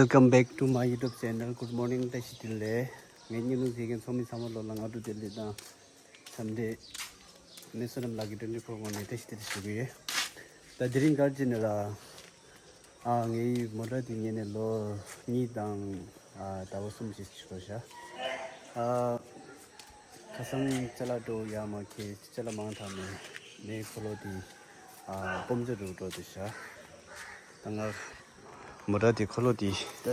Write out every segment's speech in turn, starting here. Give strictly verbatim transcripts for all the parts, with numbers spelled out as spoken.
Welcome back to my YouTube channel. Good morning. བཀྲ་ཤིས་བདེ་ལེགས། ངའི་བརྙན་ཐུང་གཟིགས་མཁན་ཚང་མ་ཚང་མ་ལོ་ལ་སྔ་དྲོ་བདེ་ལེགས་དང་འཚམས་འདྲི། ངས་བསོད་ནམས་ལགས་ཀྱི་twenty four ངོས་ནས་བཀྲ་ཤིས་བདེ་ལེགས་ཞུ་གི་ཡོད། ད་དེ་རིང་གར་ཅི་ནས་ལ། ཨ་ངའི་མོ་ཊ་དེ་ཉོས་ནས་ལོ་གཉིས་དང་ཨ་ཟླ་བ་གསུམ་ཞིག་ཕྱིན་པ་ཤག་ཨ་ཁ་སང་ཅ་ལག་འགྲོ་ཡག་མ་ཁེལ། ཅ་ལག་མང་དྲགས་ནས་ངའི་འཁོར་ལོ་དེ་ཨ་སྤོམ་ཆ་འགྲོ་འགྲོ་དེ་ཤག་ད་ང་མོ་ཊ་དེ་འཁོར་ལོ་དེ་ད་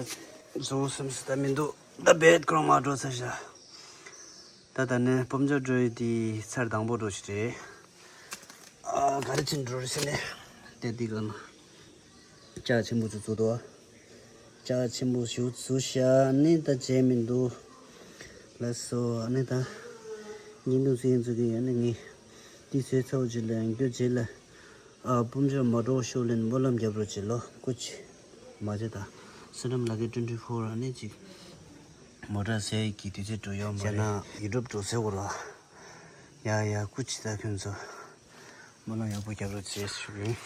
བཟོ་སེམས་སུ་ད་མི་འདུག་ད་རྦད་ཁོ་རང་མར་འགྲོ་ཚར་ཤག་ད་ད་ནི་སྤོམ་ཆ་འགྲོ་ཡི་དེ་ཚར་དང་པོ་འགྲོ་ཞིག་རེད། ཨ་ག་རེ་ཕྱིན་འགྲོ་རེད་ཟེར་ནས་བལྟས་དེ་ག་ན་ལྕགས་ཆེན་པོ་ཚོ་བཙུགས་འདུག་ལྕགས་ཆེན་པོ་ཞིག་བཙུགས་ཤག་ནི་ད་བྱས་མི་འདུག་ལགས་སོ། ཨ་ནི་ད་ཉིན་དུ་ཟིན་ཚུགས་ཀྱི་ཡོད་ནི་ངས་དེ་ཟོས་ཚར་བ་རྗེས་ལ་ཡང་སྐྱོ་རྗེས་ལ། ཨ་སྤོམ་ཆ་མ་འགྲོ་ཤོག་ལེན་སྨོན་ལམ་རྒྱབ་རོགས་བྱེད་ལོ། སྐུ་མཁྱེན། མ་བྱེད་ད། བསོད་ནམས་ལགས་ཀྱི་twenty four ཨ་ནི་ཅིག་མོ་ཊ་ཟས་ཀྱི་དུས་ཚོད་འགྲོ་ཡོད་མ་རེད། བྱས་ན་ཡུ་ཊུབ་འགྲོ་ཟེར་བ་ལ། ཡ་ཡ་སྐུ་མཁྱེན་ད་ཁྱོད་ཚོ། སྨོན་ལམ་ཡག་པོ་རྒྱབ་རོགས་བྱེད་ཞུ་གི་ཡིན།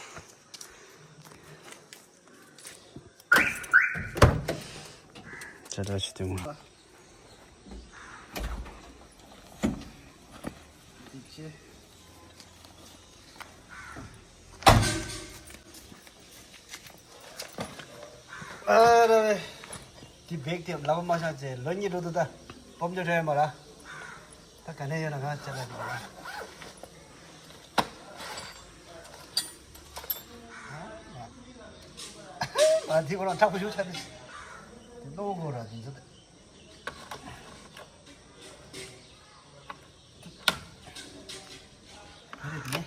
ཇ་དྲག་ཞིག་སྟོན་དགོས། ཨ་ར་རེ། དེ་བེག་དེ་ལག་པ་མ་བཞག་ཚེ་ལོ་གཉིས་འགྲོ་འདུག་ད་སྤོམ་ཆ་འགྲོ་ཡ་མ་ར། ད་ག་ནས་ཡོད་ན་གང་བྱས་ལ་འགྲོ་ར། ང་དེ་ཁོ་རང་དྲག་པོ་ཞུ་ཆ་དེ། དེ་ལོ་གོ་ར་དེ་ཚོ། ཨ་རེད་དེ།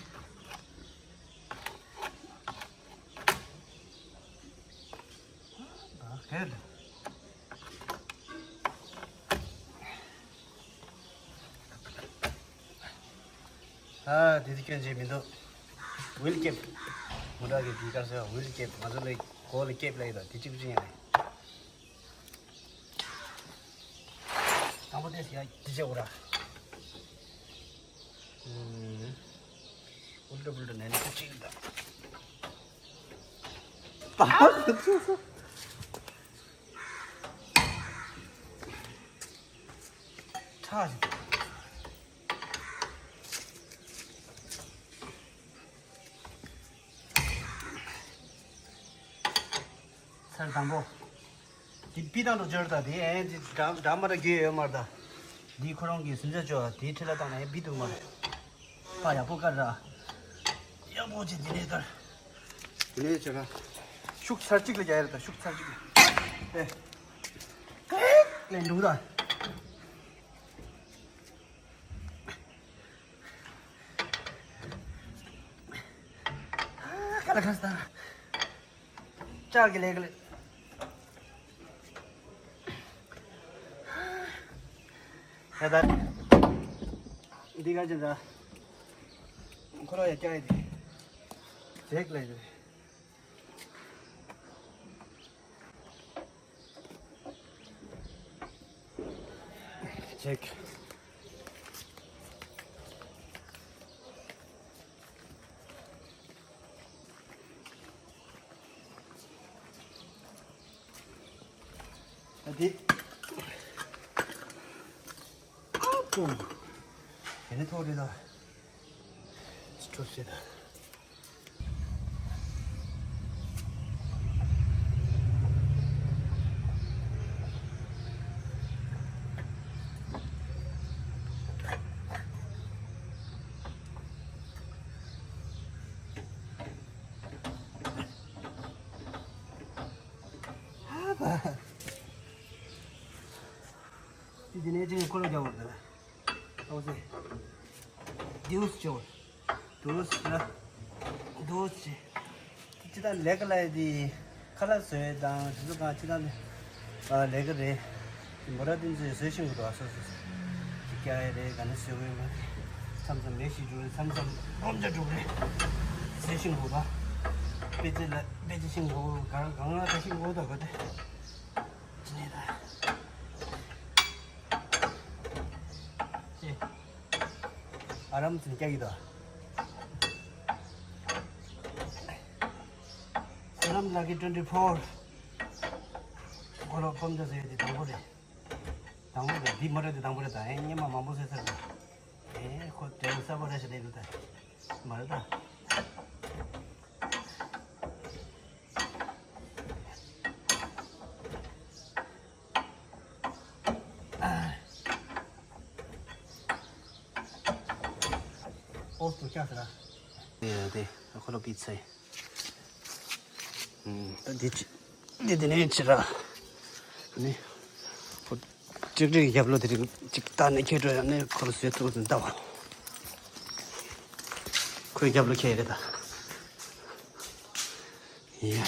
ཨ་ཧེ། ཨ་དེ་དུས་སྐྱོན་ཅིག་མི་འདུག་ཝིལ་ཀེབ། མོ་ཊ་གི་དེ་ག་ཟེར་ཝིལ་ཀེབ། ང་ཚོ་ལ་གོ་ལ་ཀེབ་ལ་ཡོད་ད། དེ་གཅིག་པུ་ཅིག་ཡིན་རེད། དང་པོ་དེ་ཡ་དེ་བྱེད་དགོས་ར། ཨུམ། ཨུལ་ཏྲ་པུལ་ཏྲ་ནན་ཏུ་ཅིག་ད། ད་ཁོ་ཚོ། ཁྲག་ཞིག་ཚར་དང་པོ། འདི་པི་ཏང་དུ་འབྱོར་ད། དེ་ཨེ་འདི་འདྲ་འདྲ་མ་འདྲ་རྒྱུ་ཡོད་མ་རེད་ད། འདི་ཁོ་རང་གི་སུན་ཆ་ཅོ་དེའི་ཁྲི་ལ་བཏང་ན་ཨེ་བི་འདུག་མ་རེད། ད་ཡག་པོ་དཀར་ར། ཡག་པོ་ཅིག་འདི་ནས་དཀར། དེ་ནས་བྱས་ན། ཤུགས་ཚར་གཅིག་ལ་རྒྱག་ཡ་རེད་ད། ཤུགས་ཚར་གཅིག་ལ། ཨེ། ལན་འདུག་ད། ཀ་ལ་ཁ་སྟ། ལྕགས་ཀྱི་ལས་ཀ་ལས། ཡ་ད། འདི་ག་ཅི་འདྲ། ཁོ་ར་ཡ་སྐྱ་ཡི་དེ། ཇེག་ལས་ཀ་རེད། ཇེག་ཨ་དེ། ཨ་ཀོ། དེ་ནི་ཐོག་རེད་ད། ཅི་ཐུབ་ཤེས་ད། ཨ་ཕ། དེ་ནས་ཅིག་ཁོ་ལ་རྒྱག་པར་ད། ཨོ་ཙི། ཌིའུ་སི་ཅོ། ཌིའུ་སི་ལ། ཌིའུ་སི། ཅི་ད་ལས་ཀ་ལ་ཡི་དེ། ཁ་ལག་བཟོས་དང་དེ་ཚོ་གང་ཅི་ད་ལས། ཨ་ལས་ཀ་རེད། མོ་ར་ཏིན་ཚོས་བཟོས་ཤིང་གི་འདུག་ཨ་སོ་སོ་སོ། ཅིག་རྒྱག་ཡ་རེད། ག་ནས་བཟོས་དགོས་མ་རེད། མཚམས་མཚམས་ལས་ཤིག་འགྲོ་རེད། མཚམས་མཚམས་སྤོམ་ཆ་འགྲོ་གི་རེད། བཟོས་ཤིང་འགྲོ་ད། དཔེ་ཆ་ལ་དཔེ་ཆ་ཤིང་འགྲོ་གང་གང་ལ་ད་ཤིང་འགྲོ་ད་ག་དེ། ཅི་ནས་ད། ཨ་རམ་ཙིན་ཀྱག་གི་ད། བསོད་ནམས་ལགས་ཀྱི་twenty four། ཁོ་ལོ་སྤོམ་རྒྱག་ཟེར་ཡས་དེ་དང་པོ་རེད། དང་པོ་རེད། འདི་མ་རེད་དེ་དང་པོ་རེད། ད་ཨེ་སྔོན་མ་མང་པོ་ཟེར་ཚར་རེད། ཨེ་ཁོ་དྲན་གསར་པ་རེད་ཟེར་ལས་འདུག་ད། མ་རེད་ད། ཨོ་ཏུ་ཅག་ཟེར་ར། དེ་དེ་ཁོ་ལོ་པི་ཚེ། ད་འདི་ཅི། འདི་འདི་ནས་ཕྱི་ར། ནི། ཁོ་ཀྲིག་ཀྲིག་རྒྱབ་ལོ་དེ་རིགས་ཅིག་བཏགས་ནས་ཁྱེར་འགྲོ་ཡ་ནས་ཁོ་ལ་བཟོས་ཐུབ་ཟིན་ལྟ་བ། ཁོའི་རྒྱབ་ལོ་ཁྱེར་རེད་ད། ཡ།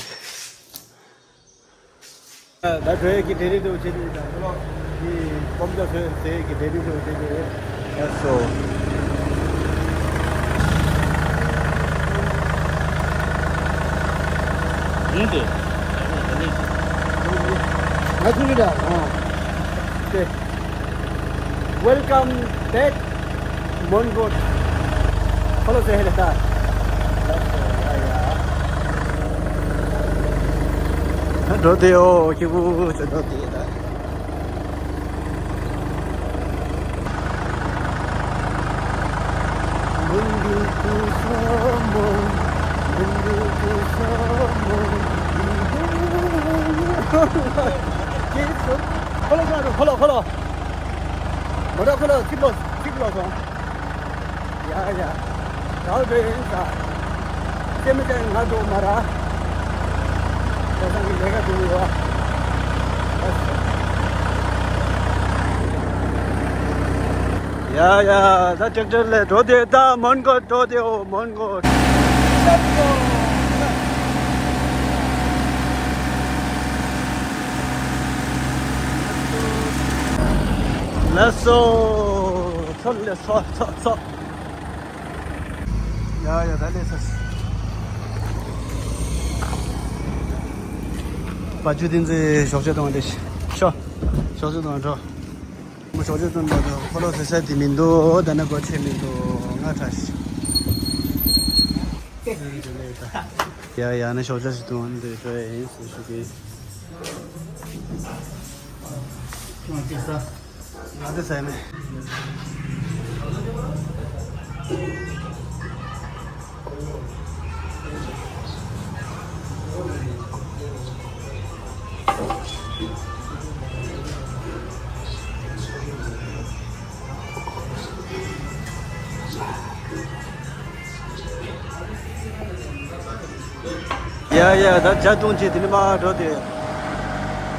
ད་བྲོས་ཀྱི་བྲེ་རི་དུ་བྱེད་དུ་ཡིན་ད་ཁོ་ལོ། ཀྱི་སྤོམ་ཆ་བཟོས་ཟས་ཀྱི་བྲེ་རི་དུ་བྱེད་དུ་ཡོད། ཡ་སོ། ཡིན་ཏེ། ང་ཚོ་ཡིན་ད། ཨ། ཏེ། Welcome back, Mongot. ཁོ་ལོ་ཟེར་ཧེ་ལེ་ད། འགྲོ་དེ་ཡོ་ཁྱི་བུ་ཚེ་འགྲོ་དེ་ད། ཁོ་ལོ་ཁོ་ལོ་ཁོ་ལོ། མོ་ཊ་ཁོ་ལོ་ཚིག་ལོ་ཚིག་ལོ་སོང་། ཡ་ཡ། གྲགས་འདྲ་ཡིན་ས། སེམས་ཅན་ང་འགྲོ་མ་ར། ཁ་སང་གི་ལས་ཀ་འགྲོ་ཡོད། ཡ་ཡ། ད་ཀྲེག་ཀྲེག་ལས་འགྲོ་དེ་ད་མོན་གྷོ་འགྲོ་དེ་ཨོ་མོན་གྷོ། ལགས་སོ། ཚོ་ལས་ཚོ་ཚོ་ཚོ། ཡ་ཡ་ད་ལས་ཚར། བ་ཇུ་དིན་ཙེ་ཞོགས་ཇ་གཏོང་དེ་ཤོ། ཞོགས་ཇ་གཏོང་འགྲོ། མོ་ཞོགས་ཇ་གཏོང་འགྲོ་དུ་ཁོ་ལོ་ཟེར་ས་དེ་མི་འདུག་ད་ན་གོ་ཆེ་མི་འདུག་ང་ཁྲ་ཤི། ཡ་ཡ་ན་ཞོགས་ཇ་ཞིག་གཏོང་འདི་འགྲོ་ཡ་ཡིན་ཟེར་ཞུ་གི། ང་དེ་ས་ཡ་མེད། ཡ་ཡ་ད་ཇ་བཏུང་བྱེད་དེ་ནི་མ་འགྲོ་དེ།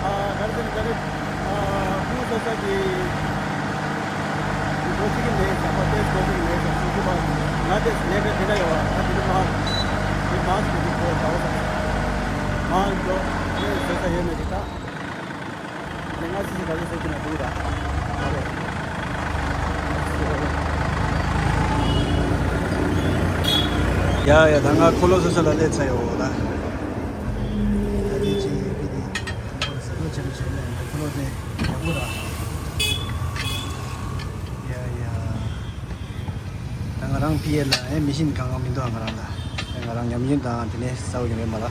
ཨ་ག་རེ་ཟེར་ནི་ག་རེ། ཨ་ཁོང་སོ་སོ་གི་འགྲོ་ཅི་གི་མེད་ཟེར་བ་ཏེ་འགྲོ་ཅི་གི་མེད་ཟེར་སུ་སུ་བ་ང་ཏེ་ལས་ཀ་དེ་འདྲ་ཡོད་བ་ད་དེ་ནི་མ་དེ་མ་སུ་གི་འགྲོ་ད་བ་ད་མ་འགྲོ་ཏེ་སོ་སོ་ཡོད་མེད་དེ་ད། ང་སི་སི་ག་ལེ་ཟེར་གྱི་ན་འདུག་ར། ཡ་ཡ་ད་ང་ཁོ་ལོ་སོ་སོ་ལ་སླེབས་ཚར་ཡོད་ད། ད་དེ་ཅི་ཡིན་པི་དེ་ཁོ་ལ་ཟེར་ལོ་ཆེན་ཆེན་ནས་ཁོ་ལོ་དེ་ཡག་པོ་ར། ཡ་ཡ། ད་ང་རང་པི་ཨེ་ལ་ཨེ་མི་ཤིན་གང་གང་མི་འདུག་ང་རང་ལ། ཨེ་ང་རང་ཉམས་ཡིན་དང་དེ་ནས་ས་འོག་ཡིན་རེད་མ་ལ།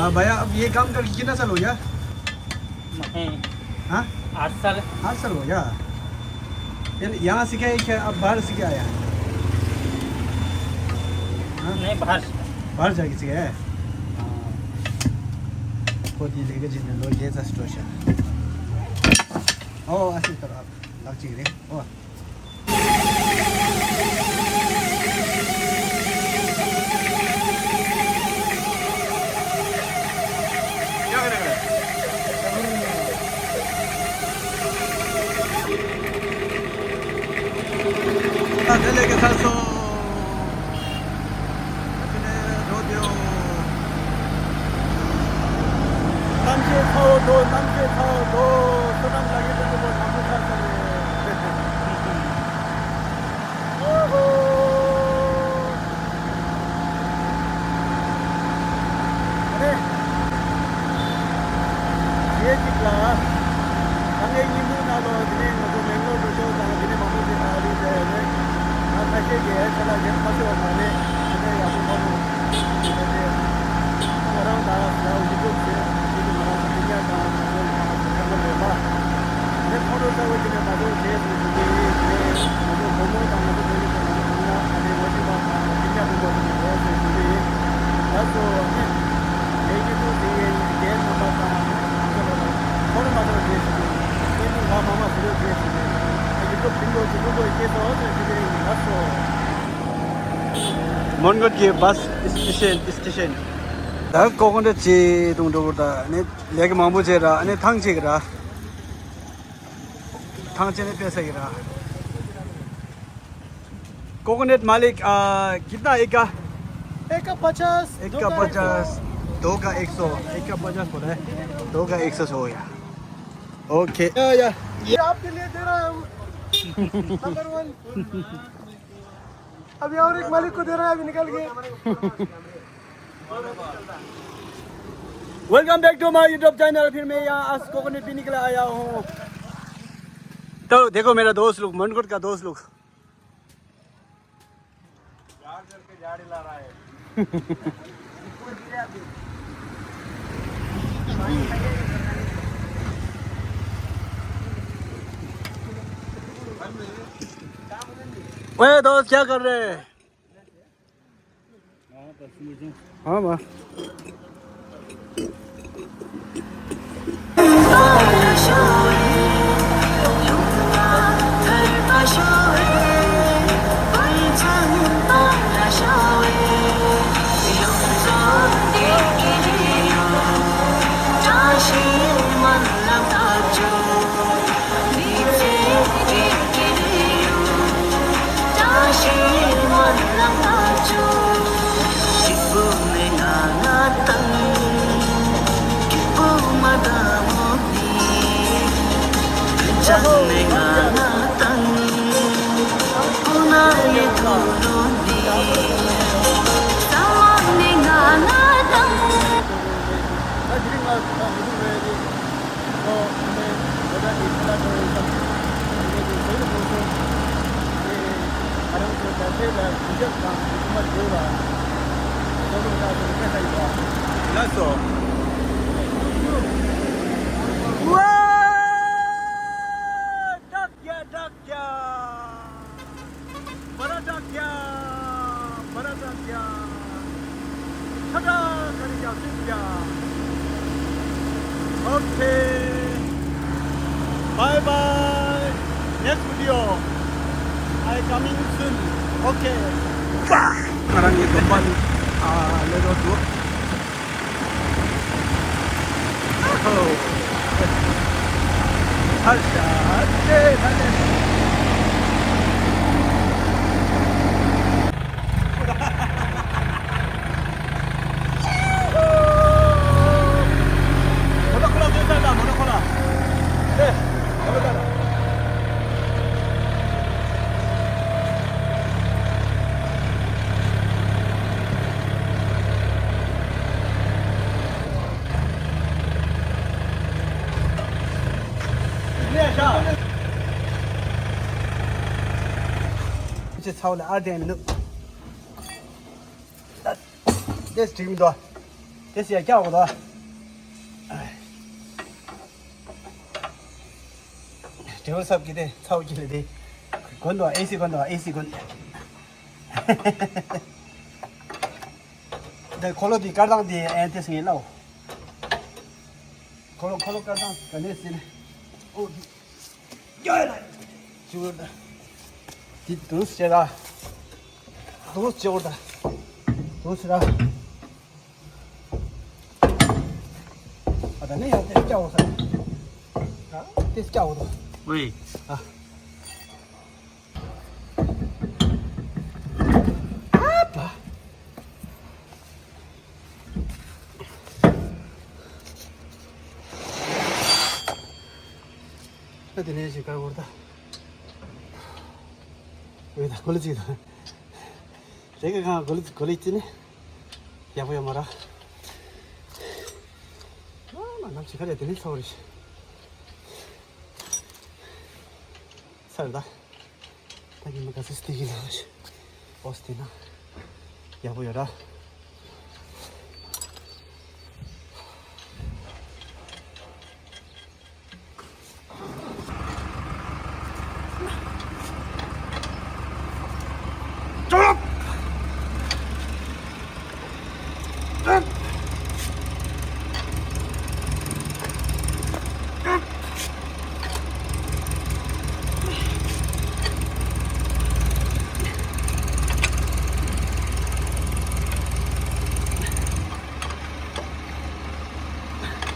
ཨ་བ་ཡ་ཨབ་ཡེ་ཀམ་ཀར་གི་ཁྱི་ན་ས་ལོ་ཡ། ཧ། ཨར་སར། ཨར་སར་ལོ་ཡ། ཡ་ཡ་སི་ཀ་ཡ་ཁྱ་ཨབ་བར་སི་ཀ་ཡ། ཧ། ནེ་བར། བར་ཇ་གི་སི་ཀ་ཡ། ཨ། ཁོ་དེ་ལས་ཀ་བྱེད་ནས་ལོ་བརྒྱད་ཙམ་ཞིག་འགྲོ་ཤག་ཨོ་ཨ་སི་ཏར་ཨབ་ལག་གཅིག་རེད་ཨོ། ད་དེ་ལས་ཀ་ཚར་སོང་། ཨ་ཕི་ནས་འགྲོ་དེའོ། གཏམ་བཤད་ཚ་བོ་འགྲོ། གཏམ་བཤད་ཚ་བོ་འགྲོ། བསོད་ནམས་ལགས་ཡིན་དུ་འགྲོ་བ་དང་པོ་ཆགས་སོང་ངས། ཨོ་ཧོ། ཨ་རེ། རྗེས་གཅིག་ལ། ད་ངས་ཉིན་མོའི་ནང་ལོ་དེ་ནས་ང་ཚོ་མེང་ལོར་འགྲོ་ཆོག་དང་དེ་ནས་མང་པོ་ཞིག་ད་ལུས་བསྡད་ཡོད་རེད། ང་ཁ་ཤས་ཀྱིས་ཨེ་ཁྱེད་ལ་རྒྱབ་ཁ་ཤོར་བ་མ་རེད། ཨ་ནེ་ཡག་པོ་ཁོ་མོ། ང་རང་ད་ལ་ཡུ་ཊུབ་བྱས་དེ་ནས་ང་རང་ཚོ་མི་ཉག་ད། མོན་གྷོ་གི་བཱས་སི་ཊེ་ཤན། སི་ཊེ་ཤན། ད་ཀོ་ཀོ་ནཊ་ཅིག་བཏུང་འགྲོ་དགོས། ད་ནི་ལས་ཀ་མང་པོ་བྱས་ར། ཨ་ནི་ཐང་ཅིག་ར། ཐང་ཅིག་ནས་ཕེབས་ས་ཡིན་ར། कोकोनट मालिक, आ, कितना एक का? एक का पचास, एक का पचास, दो का एक सौ। एक का पचास बोला है, दो का एक सौ हो गया। ओके। या, या। ये आपके लिए दे रहा है हम। Number one. अभी और एक मालिक को दे रहा है, अभी निकल के। Welcome back to my YouTube channel। फिर मैं यहाँ आज कोकोनट पीने के लिए आया हूँ। तो देखो मेरा दोस्त लोग, मनकोट का दोस्त लोग। झाड़ करके झाड़ी ला रहा है। ओए दोस्त, क्या कर रहे हैं? हाँ, बस। ལགས་སོ། ཝེ། ཡ། བ་ར་ཏ་ཀྱ། བ་ར་ཏ་ཀྱ། ཁྲ་ཁྲ་ཁ་རི་ཀྱ་སུ་ཀྱ། Okay. Bye bye. Next video. I coming soon. Okay. ང་རང་གི་སྡོམ་པ་ནི། ཨ། ལེ་རོ་འདུག་ཚའོ་ལ་ཨ་དེ་ནུ། དེ་སྒྲིག་མི་འདུག་དེ་ཡ་སྐྱག་འོ་དོ། དྲེའུ་སབ་ཀྱི་དེ་ཚའོ་ཀྱི་ལ་དེ། གོན་འདུག་ཨེ་སི་གོན་འདུག་ཨེ་སི་གོན། ད་འཁོར་ལོ་འདི་བཀར་སྟངས་འདི་ཨེ་ཏེ་སི་ངས་ལབ། འཁོར་ལོ་འཁོར་ལོ་བཀར་སྟངས་ག་ནས་ཟིན། ཨོ། ཡ་ཡ། ཅུ་ད། འདི་དུས་བྱེད་ད། དུས་བྱེད་འོ་ད། དུས་བྱེད་ད། ཨ་ད་ནི་ཡང་དེ་སྐྱ་འོ་ས། ད་དེ་སྐྱ་འོ་ད། ཝེ། ཨ། ཨ་དེ་ནས་ཞིག་དཀར་བོར་ད། འོས་ད་གོ་ལི་ཅིག་ད། རེ་ག་གང་གོ་ལི་གོ་ལི་ཅི་ནི། ཡག་པོ་ཡོད་མ་ར། ཨ་མ་ནམ་ཞིག་ག་རེ་དེ་ནས་ཚོར་རེ། ཚར་ད། ད་ཉི་མ་ག་ཚོད་སྟེ་གི་ལ་ཨོ་སྟེ་ན་ཡག་པོ་ཡོད་ར།